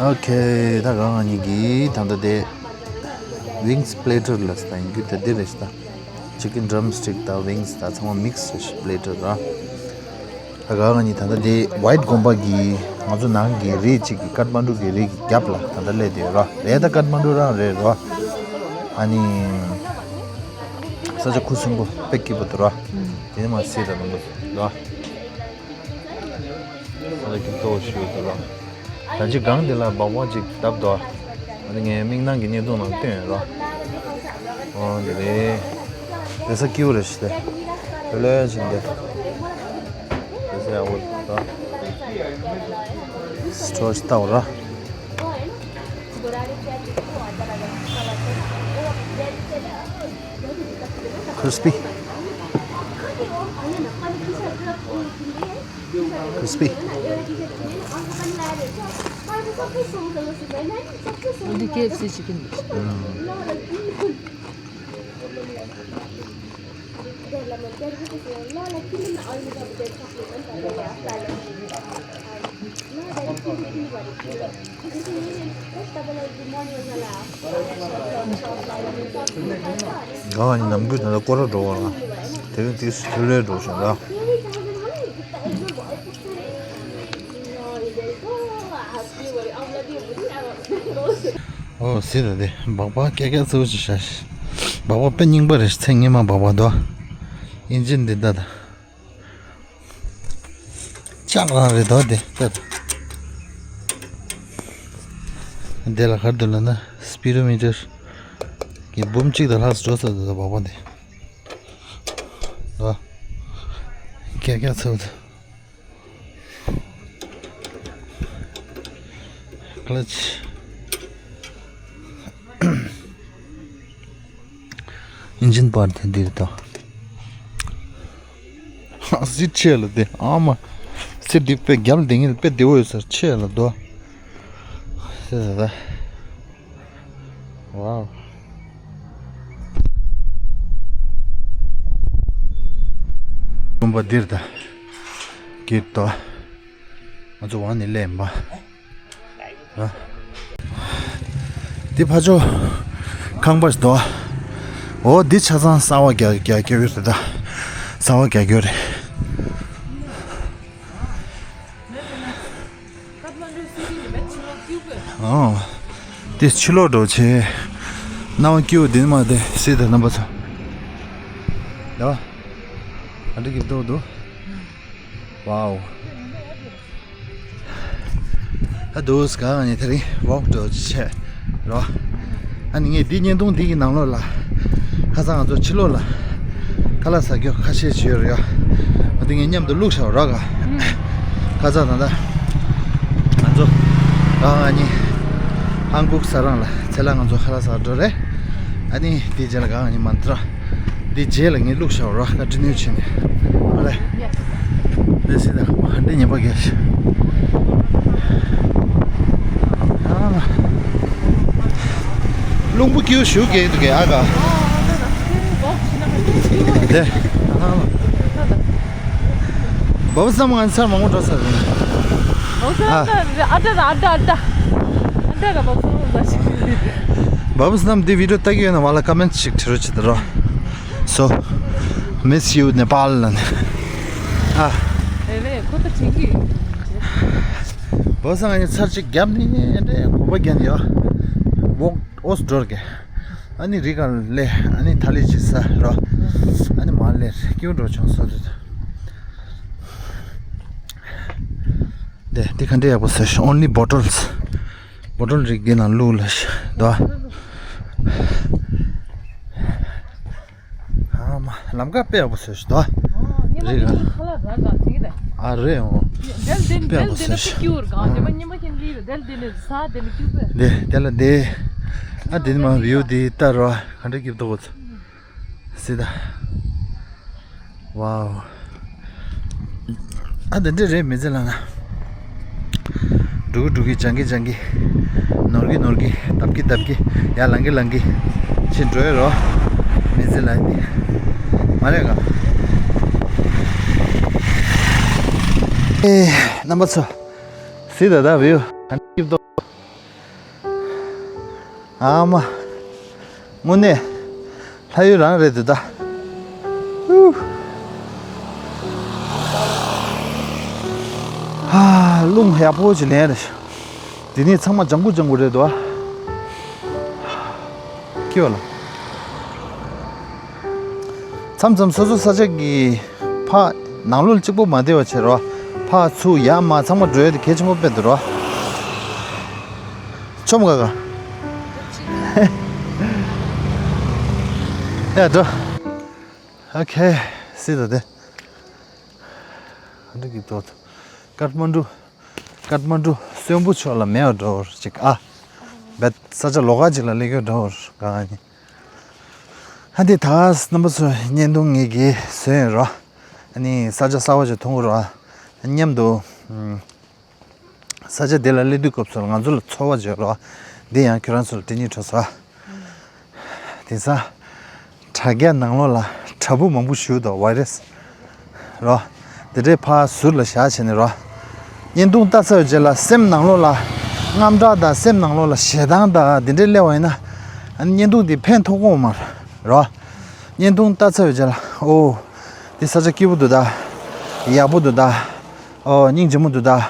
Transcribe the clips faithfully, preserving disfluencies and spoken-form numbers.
ཨོ་ཁེ། ད་ག་ང་གཉིས་ཀྱིས་ད་ལྟ་དེ་ཝིང་སི་པི་ལེ་ཊར་ལ་ད་ཡིན་རྒྱུ་དེ་འདི་རེད་ཤག་ད་ཅི་ཀན་ཌི་རམ་སི་ཊིག་དང་ཝིང་སི་དང་ཚང་མ་མིག་སི་བྱས་པི་ལེ་ཊར་ར། ད་ག་ང་གཉིས་ད་ལྟ་དེ་ཝའིཊ་དགོན་པ་གི་ང་ཚོ་ནང་གི་རི་གཅིག་གི་ཀཏ་མན་ཌུ་གི་རི་གི་རྒྱབ་ལ་ད་ལྟ་སླེབས་བསྡད་ཡོད་ར། རེད། ད་ཀཏ་མན་ཌུ་རང་རེད་ར། ཨ་ནི་ས་ཆ་ཁུ་སིམ་པོ་དཔེ་སྐྱིད་པོ་འདུག་ར། དེ་ནས་མར་གཟིགས་དང་། ནོར་བུ་འདུག་ར། ས་ཆ་སྐྱིད་པོ་ཞིག་འདུག་ར། ད་ཅི་སྒང་འདི་ལ་སྦག་སྦག་ཅིག་བརྡབས་འདུག་ཨ་ནི་ངའི་མིག་ནང་གི་བརྙན་ཐུང་ནང་བཏོན་ཡོད་ར། ཨོ་འདི་རེད། བསྡད་ས་སྐྱིད་པོ་རེད་ཤག་དེ། ལྷོད་ལྷོད་བྱས་ནས་བསྡད་ས་ཡག་པོ་འདུག་སི་ཊོལ་ཞིག་ལྟ་བ་ར། ཁྲིས་པི། ཁྲིས་པི། འདི་ཀེ་ཨེཕ་སི་ཅི་ཀན་རེད། ག་ནམ་རྒྱུན་ད་ལྟ་སྐོར་ར་འགྲོ་བ་ལ་དེ་རིང་དེ་ཐོལ་རེ་འགྲོ་བཞིན་ལ། ཨོ་སི་ད་དེ་སྦག་སྦག་ཀྱག་ཀྱག་ཚ་པོ་ཅིག་བཞག་སྦག་སྦག་དཔེ་རྙིང་པ་རེད། ཚེ་སྔོན་མ་སྦག་སྦག་འདུག་ཨིན་ཇིན་འདི་ད་ད། ལྕགས་རང་རེད་དོ་དེ་ལྟར། དེ་ལ་ག་རེ་འདུག་ལབ་ན་སི་པི་ཌོ་མི་ཊར་གྱི་འབུམ་གཅིག་དང་ལྷག་ཙམ་འགྲོ་ཚར་འདུག་ད་སྦག་སྦག་དེ། ཨ། ཀྱག་ཀྱག་ཚ་པོ་འདུག་ཀ་ལ་ཅི། ཨིན་ཇིན་པར་དེ་འདིར་དང་། ཨ་སི་ཆེ་ལ་དེ་ཨ་མ། སི་འདི་དཔེ་རྒྱབ་ལ་དེ་ངེད་དཔེ་བདེ་བོ་ཡོད་ས་ཆེ་ལ་དོ། སི་ད་ད། ཝའོ། དགོན་པ་འདིར་དང་། གིར་དོ། ང་ཚོ་ཝང་ནས་སླེབས་ཡིན་པ། འདི་ཕ་ཇོ་ཁང་པ་ཞིག་འདུག་འོ་འདི་ཆ་ཚང་གསར་པ་རྒྱག་རྒྱག་རྒྱག་གི་རེད་ད། གསར་པ་རྒྱག་རྒྱུ་རེད། ཨོ། འདི་ཕྱི་ལོགས་འགྲོ་ཆེ། སྣང་བ་སྐྱིད་པོ་འདི་ནི་མ་དེ་སྲིད་དང་རྣམ་པ་ཚོ། ཡ། ཨ་འདྲ་གི་འདུག་འདུག་ཝའོ། ཨ་དུས་གང་ནས་དེ་རིང་ཝོག་འགྲོ་ཆེ་རོ། ཨ་ནི་ངས་འདི་བརྙན་ཐུང་འདི་གི་ནང་ལོགས་ལ། ཁ་སང་ང་ཚོ་ཕྱི་ལོགས་ལ། ཁ་ལག་ཟ་རྒྱུ་ཁ་ཤས་ཤིག་ཡོད་རེད་ཡ། འོ་དེ་ངས་མཉམ་དུ་བླུགས་བཞག་རོགས་ག་ཁ་ཚ་ད་ལྟ། ང་ཚོ། གང་ཨ་ནི། ཧང་ཀུག་ཟ་རང་ལ་ཚེ་ལ་ང་ཚོ་ཁ་ལག་ཟ་འགྲོ་རེད། ཨ་ནི་དེ་རྗེས་ལ་གང་ཨ་ནི་མན་ཏྲ། འདི་རྗེས་ལ་ངས་བླུགས་བཞག་རོ་ཁ་འདྲི་ནུས་བྱས་ནས། ཨ་ལས། འདི་སྲིད་དང་ཧ་འདྲི་ཉན་པ་གས། ཨ་ལ། རླུང་བུ་ཀིའུ་ཞུ་གས་འདུག་གས་ཨ་ག་དེ། ཨ་ལ། བ་བུ་བསམ་ང་ཚར་མང་པོ་འགྲོ་ཚར་རེད། ཨ་ཨ་ད་ར་ཨ་ད་ཨ་ད་ཨ་ད་ར་བ་བུ་བསམ་ཞིག་བ་བུ་བསམ་འདི་བི་ཌིའོ་ལྟ་གི་ཡོད་ན་བ་ལ་ཀ་མེན་ཞིག་བྲི་རོགས་བྱེད་དོ་རོ། So, miss you Nepal ལ་ནི། ཨ། རེད་རེད་ཁོ་ད་དྲན་གི་ཡོད། བོད་ས་ང་ཚར་གཅིག་བརྒྱབ་ནས་འདྲེ་གོམ་པ་བརྒྱབ་ཡོད། ཝོག་ཨོས་འགྲོ་གི་ཨ་ནི་རི་ག་ལས་ཨ་ནི་ཐ་ལི་ཅི་ས་རོ། ཨ་ནི་མ་ལས་སྐྱིད་འགྲོ་བྱུང་སོ་དུ། དེ་དེ་ག་འདྲ་ཡག་པོ་ཟེར་ཤོག Only bottles. བོ་ཊལ་རིགས་འདི་ནང་བླུགས་ལ་ཤི་དོ། ཨ་མ་ལམ་ཁ་དཔེ་ཡག་པོ་བཟོས་ཤི་དོ། རིགས་ཨ་རེད་འོང་། དཔེ་ཡག་པོ་བཟོས་ཤི། དེ་དེ་ལ་དེ་ཨ་དེ་ནི་མ་བིའུ་དེ་ལྟ་རོ་ག་འདྲ་སྐྱིད་པོ་འདུག་སྲིད་ད། ཝའོ། ཨ་འདི་འདྲ་རེད་མི་ཚེ་ལ་ན། འགྲོ་གི་འགྲོ་གི་སྦྱང་གི་སྦྱང་གི་ནོར་གི་ནོར་གི་བཏབ་གི་བཏབ་གི་ཡར་ལངས་གི་ལངས་གི་ཕྱིན་འགྲོ་ཡ་རོ། མི་ཚེ་ལ་ནི། མ་རེད་ག་ཨེ། རྣམ་པ་ཚོ། སྲིད་ད་ད་བེའུ། ག་འདྲ་སྐྱིད་པོ་འདུག་ཨ་མ། དངོས་གནས། ལྷ་ཡུལ་རང་རེད་འདུག་ད། ཧུ། ཧ། རླུང་ཡག་པོ་ཅིག་ལེན་རེད། འདི་ནས་ཚང་མ་ལྗང་གུ་ལྗང་གུ་རེད་འདུག་ཨ། ཁྱི་བ་ལ། མཚམས་མཚམས་སོ་སོ་ས་ཆ་གི་ཕ་ནང་ལོགས་གཅིག་པོ་མ་བསྡད་པ་བྱེད་རོགས། ཕ་ཚུར་ཡར་མར་ཚང་མ་འགྲོ་ཡ་དེ་གལ་ཆེན་པོ་དཔེ་འདུག་རོགས། ཆོམ་ག་ག་ཡ་འགྲོ། ཨོ་ཁེ། སི་ད་དེ། ཧ་འདྲ་གི་ཏོ། ཀཏ་མན་ཌུ། ཀཏ་མན་ཌུ་གསོན་པོ་ཕྱོགས་ལ་མེད་པ་འགྲོ་བར་ཅིག་ཨ། བེད་ས་ཆ་ལོགས་ཀ་ཅིག་ལ་སླེབས་ཡོད་འགྲོ་བར་ག་ནི། ཧ་འདི་ད་རྣམ་པ་ཚོ་བརྙན་ཐུང་ངེད་ཀྱིས་བཟོས་ཡོད་རོ། ཨ་ནི་ས་ཆ་གསར་པ་ཅིག་མཐོང་གི་རོ། མཉམ་དུ། ས་ཆ་དེ་ལ་སླེབས་དུས་སྐབས་སུ་ང་ཚོ་ལ་ཚོར་བ་བརྗོད་རོགས། འདི་ཡང་ཁྱོད་རང་ཚོ་ལ་དྲི་སྙིང་བྲོ་སོང་། དེང་སང་དྲ་རྒྱ་ནང་ལོགས་ལ་དྲ་འབུ་མང་པོ་ཞིག་འདུག་བྷའི་རེ་སི་རོ། དེ་འདྲའི་ཕར་ཟུར་ལ་བཞག་བྱས་ནས་རོ། བརྙན་ཐུང་ལྟ་ཚར་བའི་རྗེས་ལ་སེམས་ནང་ལོགས་ལ་དངངས་སྐྲག་དང་སེམས་ནང་ལོགས་ལ་ཞེ་སྡང་དང་དེ་འདྲའི་སླེབས་པ་ཡིན་ན། ཨ་ནི་བརྙན་ཐུང་འདི་ཕན་ཐོགས་ཀྱི་མ་རེད་རོ། བརྙན་ཐུང་ལྟ་ཚར་བའི་རྗེས་ལ་ཨོ། འདི་ས་ཆ་སྐྱིད་པོ་འདུག་ད། ཡག་པོ་འདུག་ད། ཨོ་སྙིང་རྗེ་མོ་འདུག་ད།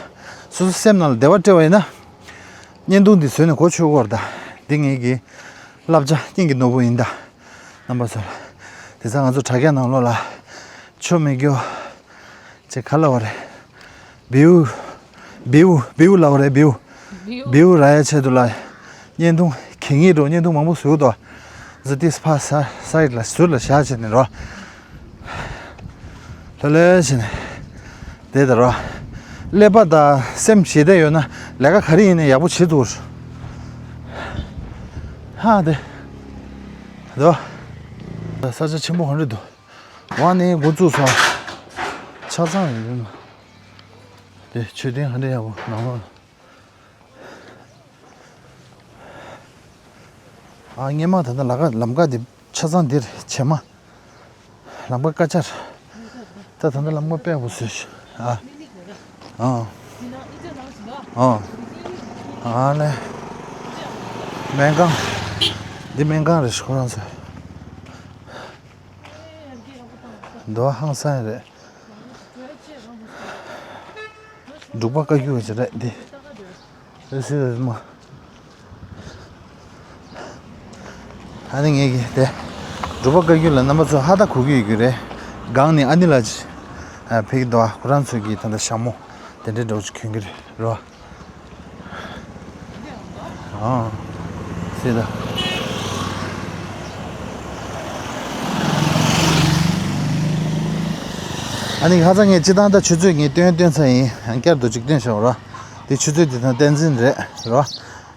སོ་སོ་སེམས་ནང་ལ་བདེ་བ་སྤྲད་པ་ཡིན་ན། བརྙན་ཐུང་འདི་བཟོས་ནས་གོ་ཆོད་ཀྱི་ཡོད་རེད་ད། འདི་ངེད་ཀྱི་བསླབ་བྱ་སྙིང་གི་ནོར་བུ་ཡིན་ད། རྣམ་པ་ཚོ་ལ། དེང་སང་ང་ཚོ་དྲ་རྒྱ་ནང་ལོགས་ལ་ཆོ་མེད་རྒྱུ་ཅེས་ག་ལབ་པ་རེད། བེའུ། བེའུ་བེའུ་ལབ་པ་རེད་བེའུ། བེའུ། བེའུ་རག་ཡ་ཆེད་དུ་ལ། བརྙན་ཐུང་གད་སྙིགས་འགྲོ་བརྙན་ཐུང་མང་པོ་བཟོས་འདུག་ཛི་ཏིས་ཕ་ས་སའིད་ལ་ཟུར་ལ་བཞག་བྱས་ནས་རོ། ལྷོད་ལྷོད་བྱས་ནས་བསྡད་ད་རོ། ཀླད་པ་དང་སེམས་ཞི་བདེ་ཡོད་ན་ལས་ཀ་ག་རེ་ཡིན་ནའི་ཡག་པོ་བྱེད་ཐུབ། ཧ་དེ། དོ། ས་ཆ་ཆེན་པོ་ག་འདྲ་འདུག་ཝ་ནི་འགོ་བཙུགས་སོང་། ཆ་ཚང་ཡིན་འདུག་དེ་མཆོད་རྟེན་ག་འདྲ་ཡག་པོ་ནང་ལོགས་ལ། ཨ་སྔས་མ་ད་ལྟ་ལམ་ཀ་ལམ་ཀ་འདི་ཆ་ཚང་འདིར་བྱེ་མ། ལམ་ཀ་དཀར་ཆར། ད་ད་ལྟ་ལམ་ཀ་དཔེ་ཡག་པོ་བཟོས་ཤག་ཨ། ཨ། ཨ་ལེ། སྨན་ཁང་། འདི་སྨན་ཁང་རེད་ཤག་ཁོ་རང་ཚོ། འདི་བ་ཧང་སང་རེད། འབྲུག་པ་བཀའ་བརྒྱུད་ཅིག་རེད་འདི། ཨེ་སི་རེད་མ། ཨ་ནི་ངེད་ཀྱི་དེ། འབྲུག་པ་བཀའ་བརྒྱུད་ལ་རྣམ་པ་ཚོ་ཧ་ད་གོ་གི་ཡོད་ཀྱི་རེད། སྒང་ནས་ཨ་ནི་ལགས་ཅིག་ཕེབས་ཀྱི་འདུག་ཁོ་རང་ཚོ་གི་ད་ལྟ་ཞྭ་མོ་དེ་འདྲའི་འདྲ་བོ་ཅིག་གྱོན་གྱི་རེད་རོ། ཨ། སྲིད་ད། ཨ་ནི་ཁ་སང་ངས་སྤྱི་བཏང་ད་ཆུ་ཚོད་ངས་སྟོན་སྟོན་ཚར་ཡིན། ཡང་བསྐྱར་དུ་ཅིག་སྟོན་བྱ་བ་རོ། དེ་ཆུ་ཚོད་དེ་དང་བསྟན་འཛིན་རེད་རོ།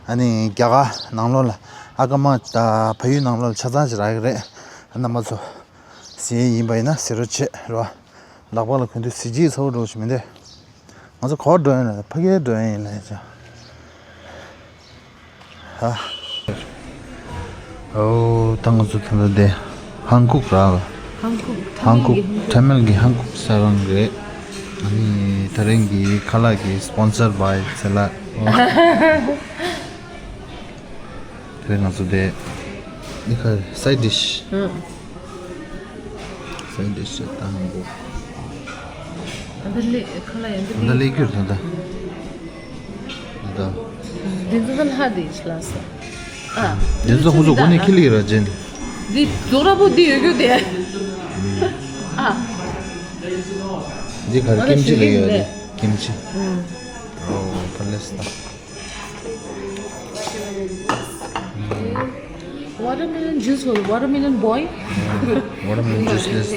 ཨ་ནི་རྒྱ་གར་ནང་ལོགས་ལ་ཨ་ཀ་མ་ད་ཕ་ཡུལ་ནང་ལོགས་ལ་ཆ་ཚང་ཞིག་རག་གི་རེད། རྣམ་པ་ཚོ་ཟིན་ཡིན་པ་ཡིན་ན་ཟེར་རོགས་བྱེད་རོ། ལག་པ་ལ་གོན་དུས་གཟི་བརྗིད་ཚ་བོ་འགྲོ་ཞིག་མི་འདུག་ང་ཚོ་ག་པར་འགྲོ་ཡིན་ལ་ཕ་གིར་འགྲོ་ཡིན་ལ་ཡ་ཅག་ཧ། ཨོ་ད་ང་ཚོ་ད་ལྟ་དེ་ཧང་ཀུག་ར་བ། ཧང་ཀུག་ཧང་ཀུག་ཐ་མལ་གྱི་ཧང་ཀུག་ས་རང་རེད། ཨ་ནི་ད་རིང་གི་ཁ་ལག་གི་སྤོན་སར་བྷའི་ཚེ་ལགས། དེ་ང་ཚོ་དེ་འདི་ཁ་སའི་ཌི་ཤི། སའི་ཌི་ཤི་ད་ཧང་གོ། ད་ལེ་ཁ་ལ་ཡང་ད་ལེ་ཁྱུར་ད་ད། ད་འདི་ཚོ་ད་ལྷ་དེ་ལ་ས། ཨ། འདི་ཚོ་ཁོ་ཚོ་གོ་ནས་ཁི་ལི་ར་ཅན། འདི་རྫོགས་ར་པོ་འདི་ཡོད་རྒྱུ་དེ། ཨ། འདི་ག་རེ་ཀིམ་ཅི་ལ་ཡོད་རེད་ཀིམ་ཅི། ཨོ་ཕ་ལེ་སི་ད། Watermelon juice for the watermelon boy. Watermelon juice list.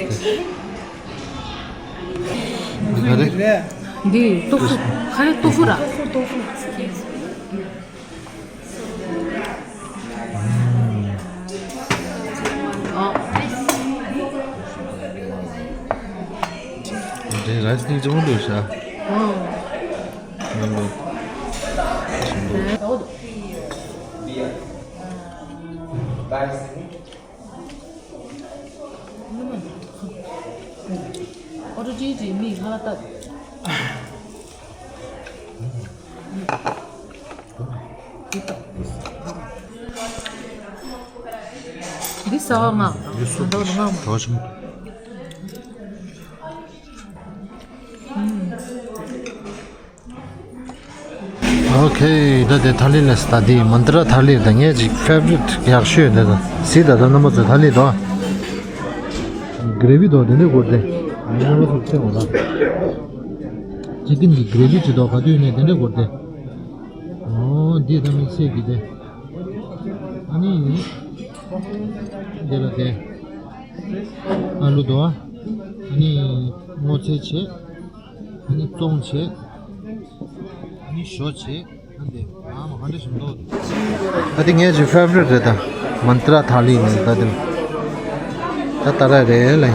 འདི་ཏོ་ཧྥུ། ག་རེ་ཏོ་ཧྥུ་ར། འདི་ར་ཡི་སི་སྙིང་རྗེ་མོ་འདུག་ཤག་རྩ་བ་མངགས་དང་། ཡོད་སོ། ད་ལྟ་མངགས་མ། གྲོ་ཆུང་། ཨོ་ཁེ། ད་དེ་ཐ་ལི་ལས། ད་དེ་མན་ཏྲ་ཐ་ལི། ད་ངའི་ཅིག་ཕེ་ཝ་རི་ཊི་ཡག་ཤོས་དེ། ད་སི་ད་ད་རྣམ་པ་ཚོ་ཐ་ལི་དོ། གྷི་རེ་ཝི་དོ་དེ་འདྲ་དགོས་ཏེ། ཨ་ནི་རྣམ་པ་ཚོ་ཚེ་འོ་ད། ཅི་ཀིན་གི་གྷི་རེ་ཝི་ཅི་དོ་ག་དུས་ནས་དེ་འདྲ་དགོས་ཏེ། ཨོ་འདི་ད་མི་ཚེ་གི་དེ། ཨ་ནི། འདི་ལ་དེ། ཨ་ལུ་དོ། ཨ་ནི་སྔོ་ཚལ་བྱས། ཨ་ནི་བཙོང་བྱས། ཨ་ནི་ཞོ་བྱས། ཨ་འདི་ཨ་མ་ག་འདྲ་ཞིམ་འདུག་ཨ་འདི་ངའི་ཅིག་ཕེ་ཝ་རི་ཊི་རེད་ད། མན་ཏྲ་ཐ་ལི་ནི་ད་འདི། ད་ད་ར་རེད་ལེ།